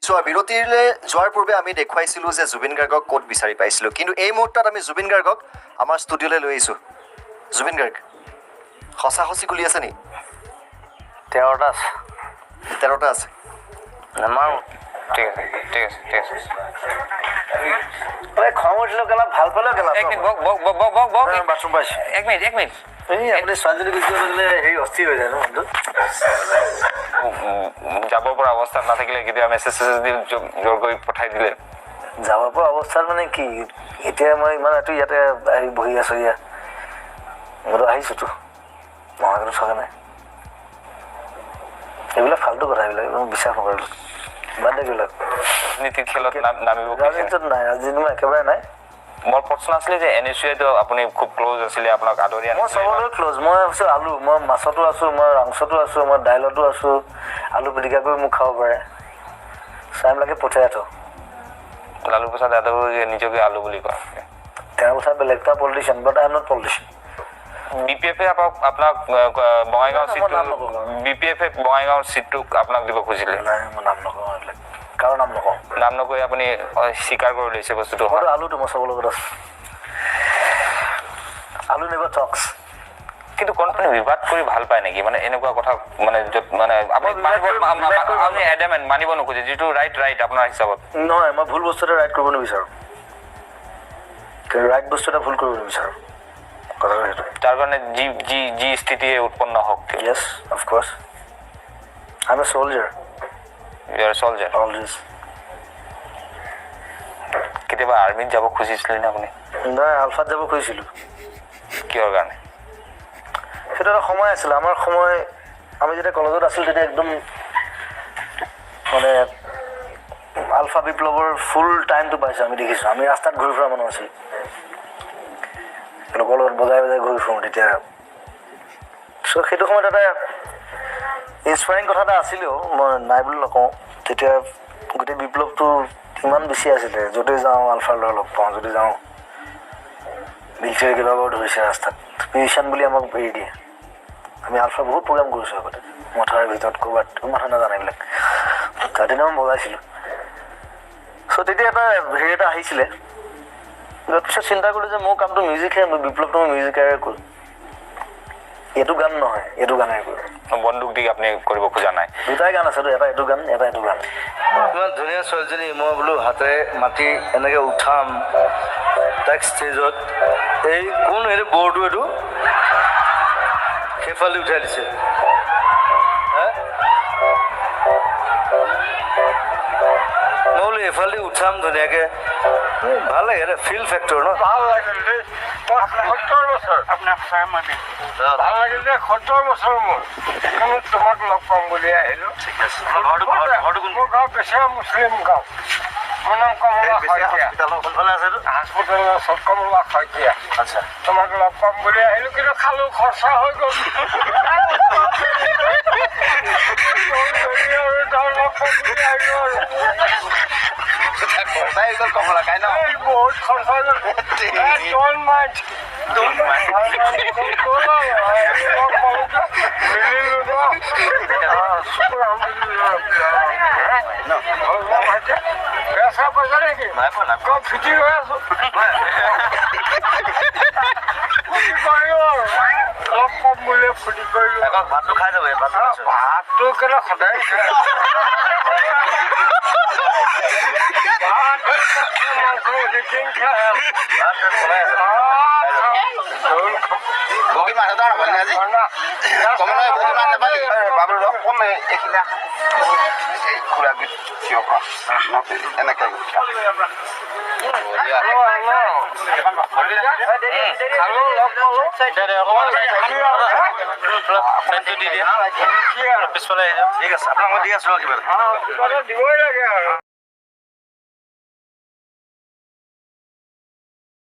চোৱা, বিৰতিলৈ যোৱাৰ পূৰ্বে আমি দেখুৱাইছিলোঁ যে জুবিন গাৰ্গক ক'ত বিচাৰি পাইছিলোঁ। কিন্তু এই মুহূৰ্তত আমি জুবিন গাৰ্গক আমাৰ ষ্টুডিঅ'লৈ লৈ আহিছোঁ। জুবিন গাৰ্গ, সঁচা সঁচি গুলি আছে নি? 13টা আছে। 13টা আছে। নামাৰো। ঠিক আছে, ঠিক আছে, ঠিক আছে। ঐ, খং উঠিলেও কেলা, ভাল পালেও কেলা। এক মিনিট, বক বক বক বক বক বক। বাথৰুম পাইছোঁ। এক মিনিট, এক মিনিট। এই আপুনি ছোৱালীজনী গুচি গ'লে হেৰি অস্থিৰ হৈ যায় ন মনটো। যাব পৰা অৱস্থাত নাথাকিলে কেতিয়াবা মেছেজ চেছেজ দি জোৰ কৰি পঠাই দিলে? যাব পৰা অৱস্থাত মানে কি, এতিয়া মই ইমান ৰাতি ইয়াতে আহি বহি আছোঁ ইয়াত। মইতো আহিছোঁতো, মহাকালত থকা নাই। এইবিলাক ফাল্টু কথা, এইবিলাক মই বিশ্বাস নকৰোঁ, বাদ দে এইবিলাক। ৰাজনীতিৰ খেলত নামিব খুজিছে? ৰাজনীতিত নাই, ৰাজনীতি মই একেবাৰে নাই। মোৰ প্ৰশ্ন আছিলে যে এন এছ ইউটো আপুনি খুব ক্ল'জ আছিলে, আপোনাক আদৰি মই আনিছিলে। চবলৈ ক্ল'জ। মই হৈছোঁ আলু, মই মাছতো আছোঁ, মই মাংসতো আছোঁ, মই দাইলতো আছোঁ। আলু পিটিকা কৰি মোক খাব পাৰে। চাই লাগে পঠিয়াইতো। লালু প্ৰসাদ যাদৱ নিজকে আলু বুলি কয়। তেওঁৰ কথা বেলেগ, তেওঁ politician, but I am not politician. B P এফে আপোনাক বঙাইগাঁও মই চিটটো নাম নকওঁ। বি পি এফে বঙাইগাঁৱৰ চিটটোক আপোনাক দিব খুজিলে। নাই, মই নাম নকওঁ এইবিলাক, কাৰো নাম নকওঁ। নাম নকৈ আপুনি স্বীকাৰ কৰি লৈছে বস্তুটো। মইতো আলুটো, মই চবৰ লগত আছোঁ। আলু never talks. কিন্তু কোনপানী বিবাদ কৰি ভাল পায় নেকি? মানে এনেকুৱা কথা, মানে য'ত মানে আপুনি মই বিবাদ বিবাদ কৰি ভাল আপুনি এডামেণ্ট, মানিব নোখোজে যিটো ৰাইট, ৰাইট আপোনাৰ হিচাপত। নহয়, মই ভুল বস্তু এটা ৰাইট কৰিব নিবিচাৰোঁ। ৰাইট বস্তু এটা ভুল কৰিব নিবিচাৰোঁ, কথাটো সেইটো। তাৰ কাৰণে যি যি যি স্থিতিয়ে উৎপন্ন হওক। Yes, of course, I am a soldier. You are soldier. Always. কেতিয়াবা আৰ্মিত যাব খুজিছিলে নে আপুনি? নাই, আলফাত যাব খুজিছিলোঁ। কিহৰ কাৰণে? সেইটো এটা সময় আছিলে, আমাৰ সময়। আমি যেতিয়া কলেজত আছিলোঁ, তেতিয়া একদম মানে আলফা বিপ্লৱৰ ফুল টাইমটো পাইছোঁ আমি, দেখিছোঁ। আমি ৰাস্তাত ঘূৰি ফুৰা মানুহ আছিলোঁ, লগৰ লগত বজাই বজাই ঘূৰি ফুৰোঁ তেতিয়া। চ' সেইটো সময়ত এটা ইনস্পায়াৰিং কথা এটা আছিলেও, মই নাই বুলি নকওঁ। তেতিয়া গোটেই বিপ্লৱটো ইমান বেছি আছিলে, য'তে যাওঁ আলফাৰ ল'ৰা লগ পাওঁ, য'তে যাওঁ মিলিটাৰী কেইবাবাৰো ধৰিছে ৰাস্তাত। মিউজিচিয়ান বুলি আমাক এৰি দিয়ে। আমি আলফাৰ বহুত প্ৰগ্ৰাম কৰিছোঁ আগতে, মথাউৰিৰ ভিতৰত ক'ৰবাত, মানুহে নাজানে এইবিলাক। তাতে মই বজাইছিলোঁ। চ' তেতিয়া এটা হেৰি এটা আহিছিলে। তাৰপিছত চিন্তা কৰিলোঁ যে মোৰ কামটো মিউজিকহে, মই বিপ্লৱটো মই মিউজিকেৰে কৰিম, এইটো গান নহয়, এইটো গানেৰে কৰিম। বন্দুক দি আপুনি কৰিব খোজা নাই? দুটাই গান আছেতো, এটা এইটো গান, এটা এইটো গান। ইমান ধুনীয়া ছোৱালীজনী, মই বোলো হাতেৰে মাতি এনেকৈ উঠাম তাইক ষ্টেজত। এই কোন এইটো বৰটো, এইটো সেইফালে উঠাই দিছে হে? মই বোলো এইফালে উঠাম ধুনীয়াকৈ, ভাল লাগে, এটা ফিল ফেক্টৰ ন। ভাল লাগিল দেই। মই 70 বছৰ আপোনাৰ সঁচাই মই ভাল লাগিল দেই। 70 বছৰ মোৰ, সেইকাৰণে তোমাক লগ পাম বুলি আহিলোঁ। ঠিক আছে। ঘৰটো কোন? মোৰ গাঁও বেচেৰা মুছলিম গাঁও। মোৰ নাম কমলা শইকীয়া। কোনফালে আছে এইটো? হাস্পতালৰ ওচৰত, কমলা শইকীয়া। আচ্ছা। তোমাক লগ পাম বুলি আহিলোঁ, কিন্তু খালোঁ, খৰচা হৈ গ'ল। আৰু তাৰ লগ পাম বুলি আহিলোঁ আৰু খৰচা হৈ গ'ল কমলা খাই ন? এই বহুত খৰচা হৈ গ'ল। Don't mind, don't mind. মিলিলো ন, শুকুৰ আলহামদুলিল্লাহ। বেয়া চেয়া পাইছা নেকি? নাই পোৱা, নাই। কম ফিটি হৈ আছো, ফূৰ্তি কৰিলো আৰু লগ পাম বুলি ফূৰ্তি কৰিলো। আকৌ ভাতটো খাই যাব, ভাতটো খাইছোঁ। ভাতটো কেলে সদায় খাই? ভাত মাংস এভৰিথিং খাই। ভাত বনাই আছে। বগী মাছ এটা নাপালি আজি কমলা, বগী মাছ নাপালি। বাবুল, কম এইখিনি খুৰা থিয় কৰা এনেকে। খালো, লগ পালো। পিছফালে। ঠিক আছে, আপোনাক মই দি আছোঁ কিবা। কিবা এটা দিবই লাগে আৰু।